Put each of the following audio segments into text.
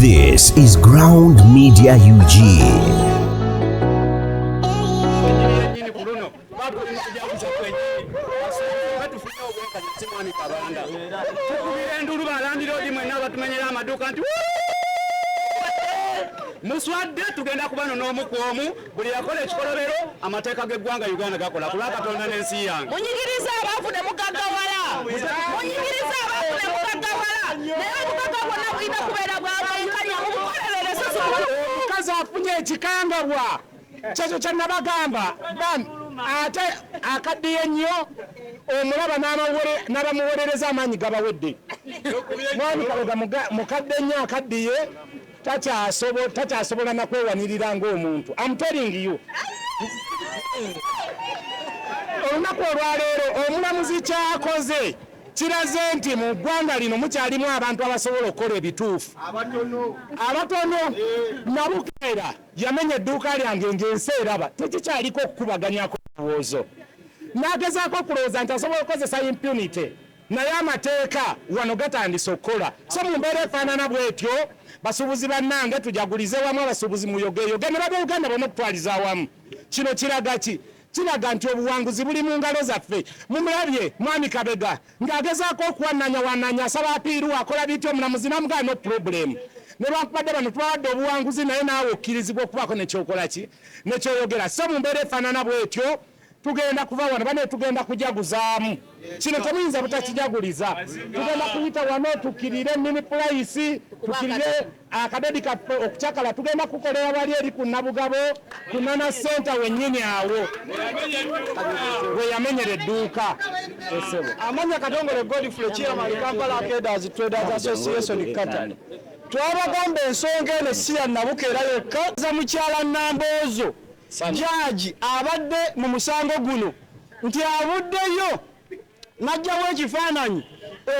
This is Ground Media UG. Nyini ku luno batujaguza kwenyini batufunye obwenkanya si mwami Kabanda. Tukubira enduulu balandiroodi mwenna abatumenyera amaduuka nti muswadde. Tugenda kubano n'omu ku omu, buli yakola ekikolobero amateeka g'eggwanga Uganda gakola ku lwa Katonda n'ensi yange. Munyigiriza abaavu ne mugaggawala, munyigiriza abaavu ne mugaggawala, naye obugagga bwonna bulina kubeera bwabwenkanya mubukolerere so si. Omukazi afunye ekikangabwa kyekyo kyenabagamba ban ate akaddiye nnyo, omulaba n'abamuwolereza amaanyi gabawedde. Mwami Kabega mukadde nnyo, akaddiye, takyasobola nakwewanirira ng'omuntu. I'm telling you, olunaku olwaleero omulamuzi kyakoze kiraze nti mu ggwanga lino mukyalimu abantu abasobola okukola ebituufu, abatono. Nabukeera yamenya edduuka lyange ng'ensi eraba, tekikyaliko okukubaganyako ebirowoozo. N'agezaako okulowooza nti asobola okukozesa impunity, naye amateeka wano gatandise okukola. So mu mbeera efaanana bwetyo, basuubuzi bannange, tujagulize wamu. Abasuubuzi muyogeyoge ne Bannayuganda bonna okutwaliza awamu. Kino kiraga ki? Kiraga nti obuwanguzi buli mu ngalo zaffe. Mumulabye mwami Kabega ng'agezaako okuwananyawananya, asaba appeal, akola bityo, omulamuzi namugaa no problem, newankubadde bano tubawadde obuwanguzi, naye naawe okkirizibwa okubaako nekyokola ki nekyoyogera. So mu mbeera efaanana bwetyo, tugenda kuva wano bane, tugenda kujaguzaamu. Kino temuyinza butakijaguliza. Tugenda kuyita wano tukirire Mini Price, tukirire akadodi kaffe okucakala. Tugenda kukolera wali eri ku Nabugabo, ku Nana Center wennyini awo we yamenyera edduuka, esebo. Amanya Katongole Godfrey, chairman, Kampala Arcades Traders Association, Kata. Twabagamba ensonga eno si ya Nabukeera yekka, za mukyala Namboozo, jaaji abadde mu musango guno, nti avuddeyo n'aggyawo ekifaananyi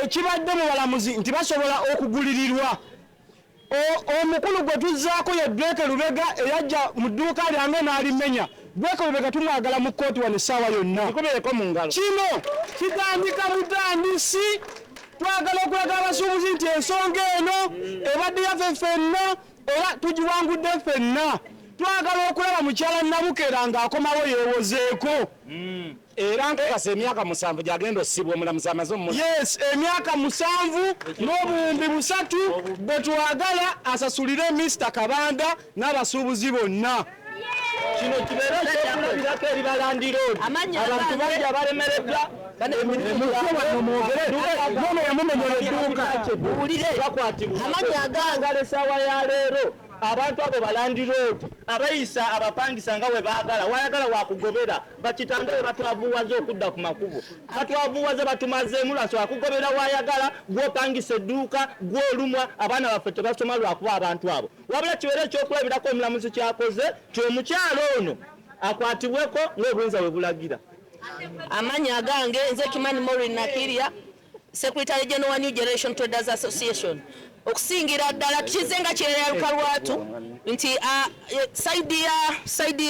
ekibadde mu balamuzi nti basobola okugulirirwa. Omukulu gwe tuzzaako ye Drake Lubega, eyajja mu dduuka lyange n'alimenya. Drake Lubega tumwagala mu kkooti wano essaawa yonna. Kubireko mu ngalo. Kino kitandika butandisi. Twagala okulaga abasuubuzi nti ensonga eno ebadde yaffe ffenna era tugiwangudde ffenna. Twagala okulaba mukyala Nabukeera ng'akomawo yeewozeeko. Era nkakasa emyaka 7 gyagenda osibwa, omulamuzi amaze omu. Yes, emyaka 7 n'obuwumbi 3 bwe twagala asasulire Mr Kabanda n'abasuubuzi bonna. Kino kibeere ekyokulabirako eri balandiroodi. Amannya abantu agange. Bangi abalemereddwa. Nono yamumenyera edduuka. Buwulire. Bakwatibwa. Amannya agange. Ngala essaawa ya leero abantu abo balandiroodi abayisa abapangisa nga bwe baagala, wayagala wakugobera. Bakitanda bwe batwavuwaza okudda ku makubo, batwavuwaza, batumazeemu lwaso akugobera wayagala gwopangisa edduuka gwolumwa. Abaana baffe tebasoma lwakuba abantu abo. Wabula kibeere ekyokulabirako omulamuzi kyakoze ti omukyalo ono akwatibweko ng'obuyinza bwe bulagira. Amannya agange nze Kimani Morin Nakiria, secretary general wa New Generation Traders Association. Okusingira ddala tukize nga kyeyaluka lwatu nti side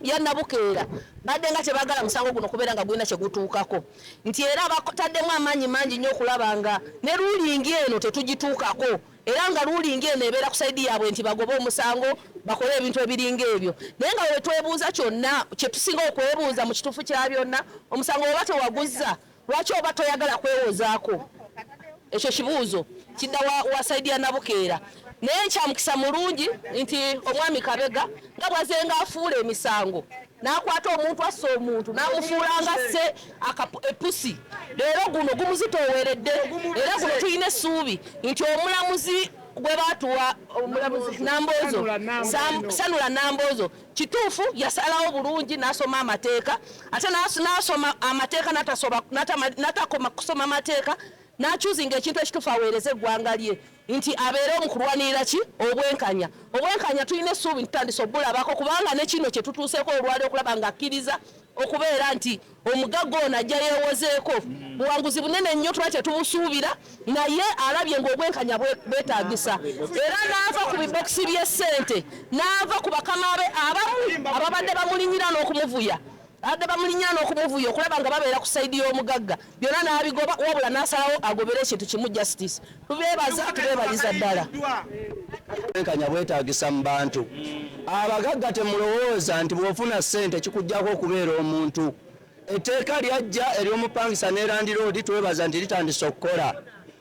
ya Nabukeera badde nga tebagala musango guno kubeera nga gulina kyegutuukako, nti era bataddemu amaanyi mangi nnyo okulaba nga ne ruling eno tetugituukako, era nga ruling eno ebeera ku side yaabwe nti bagobe omusango, bakole ebintu ebiringa ebyo. Naye nga wetwebuuza kyonna kyetusinga okwebuuza mu kituufu kya byonna, omusango oba tewaguzza, lwaki oba toyagala kwewozaako? Ekyo kibuuzo kidda wa side ya Nabukeera. Naye nkyamukisa mulungi nti omwami Kabega nga bwazenga afuula emisango n'akwata omuntu assa omuntu n'amufuula nga sse epusi, leero guno gumuzitooweredde. Era guno tulina essuubi nti omulamuzi gwe baatuwa, omulamuzi Nambozo, Sanula Nambozo, kituufu yasalawo bulungi n'asoma amateeka, ate n'asoma amateeka n'atakoma kusoma amateeka, n'achoosinga ekintu ekituufu aweereze eggwanga lye, nti abeere omu kulwanirira ki? Obwenkanya. Obwenkanya tulina essuubi ntutandise obulabako, kubanga ne kino kye tutuuseeko olwali okulaba ng'akkiriza okubeera nti omugagga ono ajja yeewozeeko, buwanguzi bunene nnyo, tuba tetubusuubira, naye alabye ng'obwenkanya bwetaagisa, era n'ava ku bibokisi by'essente, n'ava ku bakama be abamu ababadde bamulinyira n'okumuvuya, abadde bamulinyira n'okumuvuya okulaba nga babeera ku side y'omugagga, byonna n'abigoba, wabula n'asalawo agobere ekintu kimu, justice. Tubeebaza, tubeebaliza ddala. Obwenkanya bwetaagisa mu bantu. Abagagga temulowooza nti bw'ofuna ssente kikuggyako okubeera omuntu. Etteeka lyajja ery'omupangisa ne landiroodi twebaza nti litandise okukola.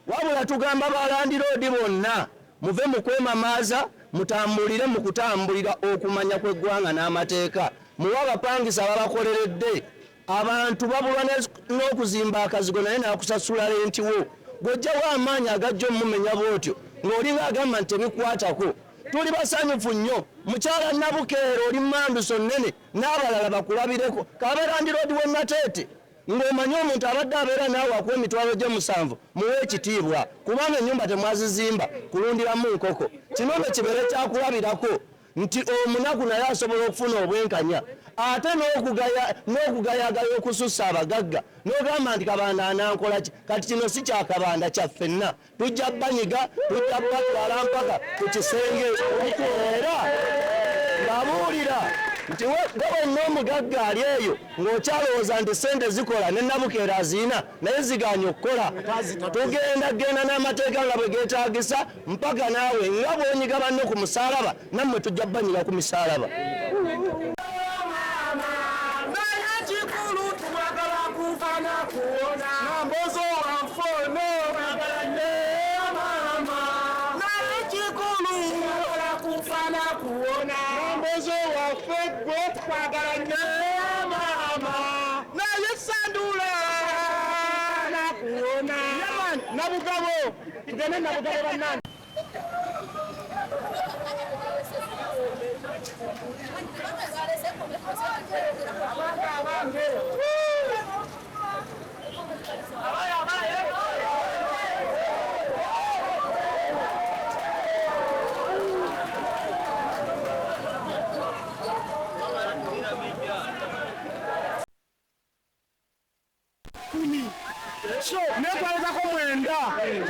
Wabula tugamba ba landiroodi bonna muve mu kwemamaaza mutambulire mu kutambulira okumanya kw'eggwanga n'amateeka. Muwe abapangisa ababakoleredde. Abantu babulwa n'okuzimba akazigo naye n'akusasula renti wo. Gw'oggyawo amaanyi agajja omumenya bw'otyo ng'olinga agamba nti tebikwatako. Tuli basanyufu nnyo. Mukyala Nabukeera oli mmanduso nnene n'abalala bakulabireko. K'abe landiroodi w'e Nateete ng'omanyi omuntu abadde abeera naawe akuwa emitwalo gye musanvu muwe ekitiibwa kubanga ennyumba temwazizimba kulundiramu nkoko. Kino nno kibeere kyakulabirako nti omunaku naye asobola okufuna obwenkanya ate n'okugayagaya okusussa abagagga n'ogamba nti Kabanda anankola ki? Kati kino si kya Kabanda, kya ffenna. Tujja banyiga, tujja batwala mpaka ku kisenge. Era mbabuulira nti gwe wenna omugagga ali eyo ng'okyalowooza nti ssente zikola ne Nabukeera azirina naye zigaanye okukola, tugenda genda n'amateeka nga bwe geetaagisa mpaka naawe nga bw'onyiga banno ku musaalaba nammwe tujja banyiga ku misaalaba. Nabugabo tugende Nabugabo bannange. So netwalekako mwenda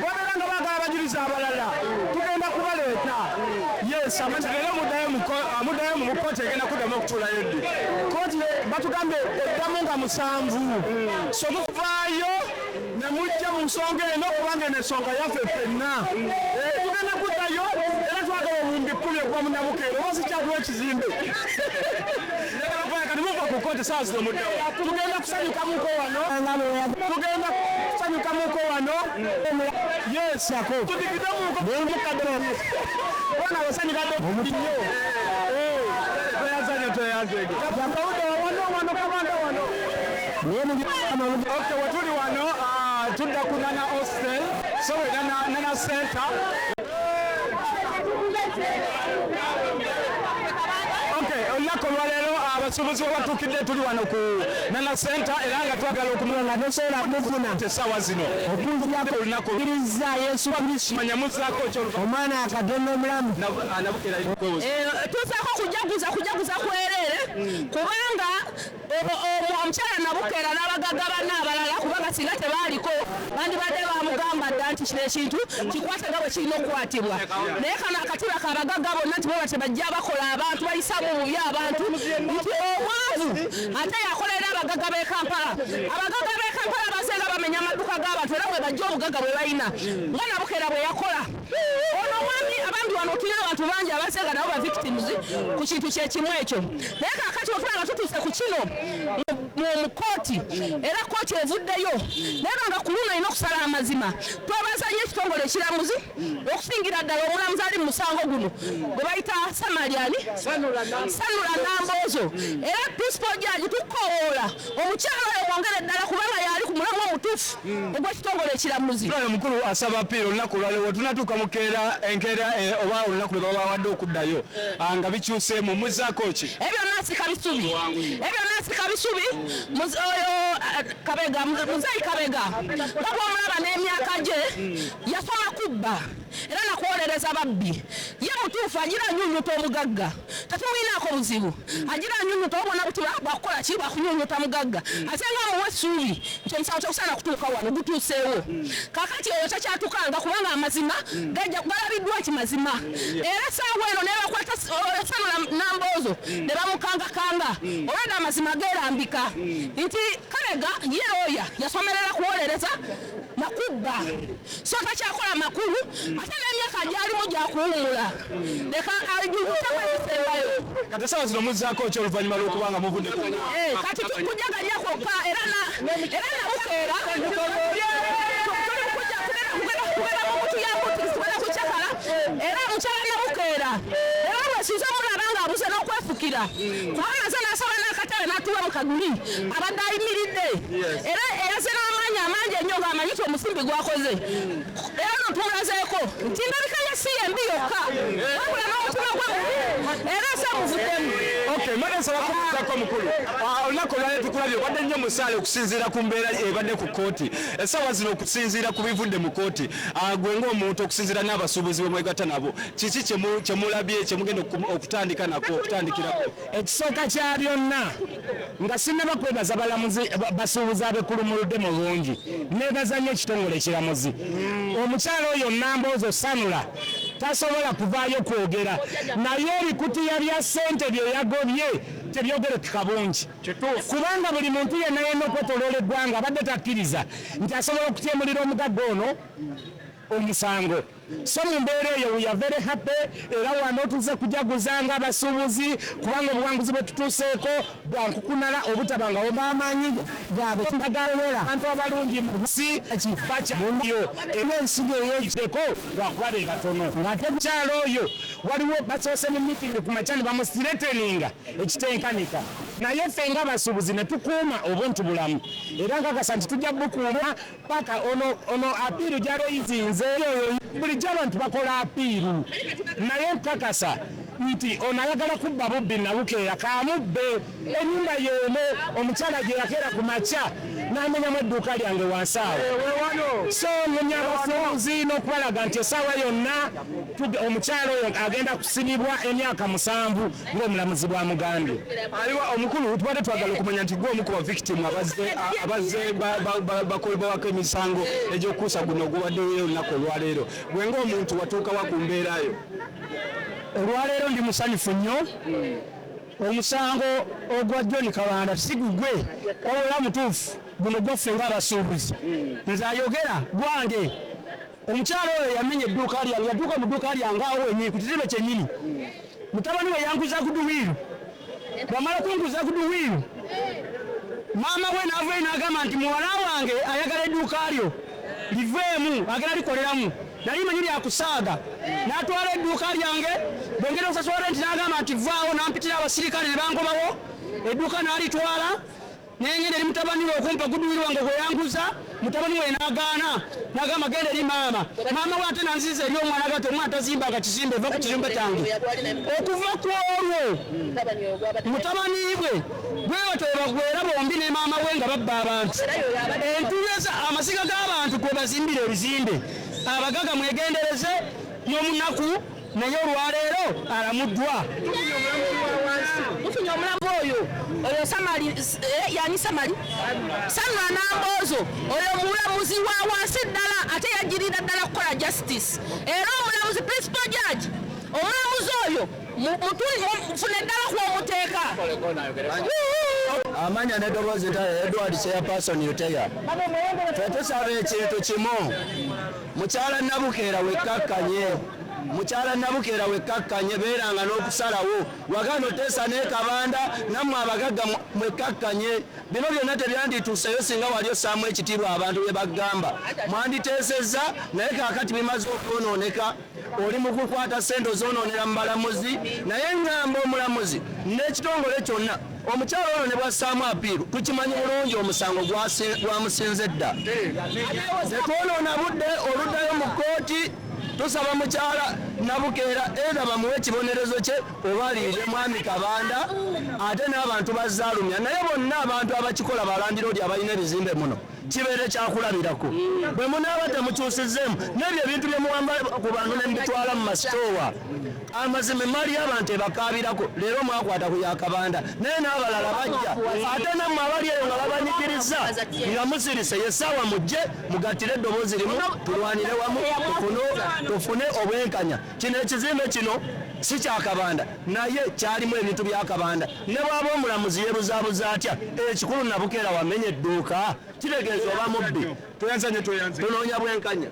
babeera nga baagala abajulizi abalala tugenda kubaleeta. Yes, leero muddayo mu kooti egenda kuddamu okutuulayo ddi? Kooti batugambye eddamu nga 7. So tuvaayo ne mujja mu nsonga eno kubanga eno ensonga yaffe ffenna. Tugenda kuddayo era twagala obuwumbi 10 okuva mu Nabukeera oba sikyatuwa ekizimbe. Kati muva ku kooti essaawa zino muddayo. Tugenda kusanyukamuko wano. Tugenda kusanyukamuko wano. Yes, tudigidemuko mukadde. Bona abasanyukadde nnyo. Tweyanzanye, tweyanzege. Wano wano Kabanda wano. Okay, wetuli wano tudda ku Nana Hostel, sorry, Nana Center. Okay, olunaku olwaleero abasuubuzi we batuukidde tuli wano ku Nana Center era nga twagala okumulanga tosobola kumufuna essaawa zino. Olunaku Kkiriza Yesu Kristo. Manya muzzaako ki oluvannyuma? Omwana wa Katonda omulamu. Nabukeera ali kwewoza. Tuzaako kujaguza kwereere kubanga omukyala Nabukeera n'abagagga banne abalala kubanga singa tebaaliko bandibadde bamugamba dda nti kino ekintu kikwate nga bwe kirina okukwatibwa. Naye kano akatiba k'abagagga bonna nti bo tebajja bakola abantu bayisamu bubi abantu nti omwavu ate yakolera abagagga b'e Kampala. Abagagga b'e Kampala basenga bamenya amaduuka g'abantu era bwe bajja obugagga bwe balina nga Nabukeera bwe yakola. Ono omwami abambi wano tulina abantu bangi abasenga nabo ba victims ku kintu kye kimu ekyo. Naye kaakati bwe tulaba nga tutuuse ku kino mu kooti era kooti evuddeyo naye nga ku luno erina okusala amazima. Twebaza nnyo ekitongole ekiramuzi okusingira ddala omulamuzi ali mu musango guno gwe bayita Samaliani Sanula Namboozo era principal judge tukoowoola omukyala oyo mwongere ddala kubanga yali ku mulamu omutuufu ogw'ekitongole ekiramuzi. Oyo omukulu asaba appeal olunaku olwaleero tunatuuka mu keera enkeera oba olunaku lwe babawadde okuddayo nga bikyuseemu muzzaako ki? Ebyo byonna nsika bisubi. Ebyo byonna nsika bisubi. Oyo Kabega, Muzeeyi Kabega nga bw'omulaba n'emyaka gye yasoma kubba era nakwolereza babbi. Ye mutuufu agira anyunyuta omugagga, tetumulinaako buzibu, agira anyunyuta obona buti bwakukola ki, bwakunyunyuta mugagga ate nga amuwa essuubi nti omusango tegusaana kutuuka wano gutuuseewo. Kaakati oyo takyatukanga kubanga amazima galabiddwa nti mazima. Era essaawa eno ne bakwata Sanula Namboozo ne bamukangakanga olwedda amazima geerambika nti kale Kateregga ye looya yasomerera kuwolereza nakubba, so takyakola makulu, ate n'emyaka gyalimu gyakuwummula, leka ajugutemu ebisembayo. Kati essaawa zino muzzaako ki oluvannyuma lw'okuba nga muvudde ku Kati tukujaganya kwokka, era Nabukeera tuli kugenda mu mutuyambu, tugenda kucakala. Era mukyala Nabukeera era lwesinza omulaba ng'abuze n'okwefukira, kubanga aze n'asaba n'akatale n'atuula mu kaguli abadde ayimiridde, era eyaze n'amaanyi amangi ennyo ng'amanyi nti omusimbi gwakoze. Era no tumulazeeko nti ndabika ye si yembi yokka, wabula n'omutima gwe mubi, era se muvuddemu. Okay, mbadde nsaba kubuuzaako mukulu. Olunaku olwaleero tukulabye obadde nnyo musaale okusinziira ku mbeera ebadde ku kkooti. Essaawa zino okusinziira ku bivudde mu kkooti, gwe ng'omuntu okusinziira n'abasuubuzi be mwegatta nabo, kiki kye mulabye kye mugenda okutandika nako, okutandikirako? Ekisooka kya byonna, nga sinnaba kwebaza balamuzi basuubuzi abekulumuludde mu bungi, neebaza nnyo ekitongole ekiramuzi. Omukyala oyo Namboozo Sanula tasobola kuvaayo kwogera, naye ebikutiya bya ssente bye yagobye tebyogerekeka bungi, kubanga buli muntu yenna yenna okwetoloola eggwanga abadde takkiriza nti asobola okutyemulira omugagga ono omusango. So mu mbeera eyo we are very happy, era wano tuze kujaguza nga abasuubuzi, kubanga obuwanguzi bwe tutuuseeko bwa nkukunala obutabangawo b'amaanyi gaabwe tagalola abantu abalungi si bakyayo era ensigo ey'ekireko lwakuba be batono. Ng'ate mukyalo oyo waliwo basoose mu meeting ku makya ne bamuthreateninga ekitenkanika, naye ffe ng'abasuubuzi ne tukuuma obuntu bulamu, era nkakasa nti tujja bukuuma paka ono appeal gy'aloyizinze. Bulijjo abantu bakola appeal, naye nkakasa nti ono ayagala kubba bubbi Nabukeera kamubbe ennyumba y'emu omukyala gye yakeera ku makya n'amenyamu edduuka lyange wansi awo. So ŋŋumya abasuubuzi n'okubalaga nti essaawa yonna omukyala oyo agenda kusibibwa emyaka 7 ng'omulamuzi bw'amugambye. Aliwa omukulu, tubadde twagala okumanya nti gwe omu ku bavictimu abazze bakolebwako emisango egy'okukuusa guno ogubaddewo olunaku olwaleero, gwe ng'omuntu watuuka wa ku mbeerayo? Olwaleero ndi musanyufu nnyo. Omusango ogwa John Kabanda si gugwe wabula mutuufu, guno gwaffe ng'abasuubuzi. Nze ayogera gwange. Omukyala oyo yamenya edduuka lyange, yadduka mu dduuka lyange awo wennyini ku kitebe kyennyini. Mutabani we yanguza goodwill, bw'amala kunguza goodwill, maama we n'avayo n'agamba nti muwala wange ayagala edduuka lyo liveemu, agenda likoleramu. Nali manyi lyakusaaga, n'atwala edduuka lyange. Bwengenda okusasula renti n'agamba nti vaawo, n'ampitira abasirikale ne bangobawo, edduuka n'alitwala. Nengenda eri mutabani we okumpa goodwill wange gwe yanguza, mutabani we n'agaana, n'agamba genda eri maama. Maama we ate nanziza eri omwana, agati omwana tazimbanga kizimbe, va ku kizimbe kyange. Okuva ku olwo mutabani we bwe batyo bwe bagwera bombi ne maama we nga babba abantu. Entuuyo amasiga g'abantu kwe bazimbira ebizimbe. Abagaga mwegendereze n'omunaku, naye olwaleero alamuddwa. Tufunye omulamu oyo, oyo Samali, yani Samali Sanula Namboozo, oyo mulamuzi wa wansi ddala, ate yajjirira ddala kukola justice. Era omulamuzi principal judge, omulamuzi oyo mufune ddala kw'omuteeka. Amanya n'eddoboozi Edward Chairperson Uteya. Ffe tusaba ekintu kimu, mukyala Nabukeera wekkakkanye, mukyala Nabukeera wekkakkanye, beeranga n'okusalawo. Wagaana oteesa ne Kabanda, nammwe abagagga mwekkakkanye. Bino byonna tebyandituuseyo singa wali ossaamu ekitiibwa abantu bye bagamba. Mwanditeesezza, naye kaakati bimaze okwonooneka. Oli mu kukwata ssente ozoonoonera mu balamuzi, naye ŋŋamba omulamuzi n'ekitongole kyonna, omukyala ono ne bw'assaamu appeal, tukimanyi bulungi omusango gwamusinze dda. Tetwonoona budde oluddayo mu kkooti, tusaba mukyala Nabukeera either bamuwe ekibonerezo kye oba aliyirire mwami Kabanda, ate n'abantu bazzaalumya. Naye bonna abantu abakikola balandiroodi abalina ebizimbe muno, kibeere kyakulabirako. Bwe munaaba temukyusizzeemu n'ebyo ebintu bye muwamba ku bantu ne mubitwala mu masitoowa, amazima emaali y'abantu ebakaabirako. Leero mwakwata ku ya Kabanda, naye n'abalala bajja, ate nammwe abali eyo nga babanyigiriza nga musirise, ye ssaawa mujje mugattire eddoboozi limu, tulwanire wamu tufune obwenkanya. Kino ekizimbe kino Si kyakabanda naye kyalimu ebintu byakabanda. Ne bwaba omulamuzi yeebuzaabuza atya, ekikulu Nabukeera wamenya edduuka, kitegeeza oba mubbi. Tunoonya bwenkanya.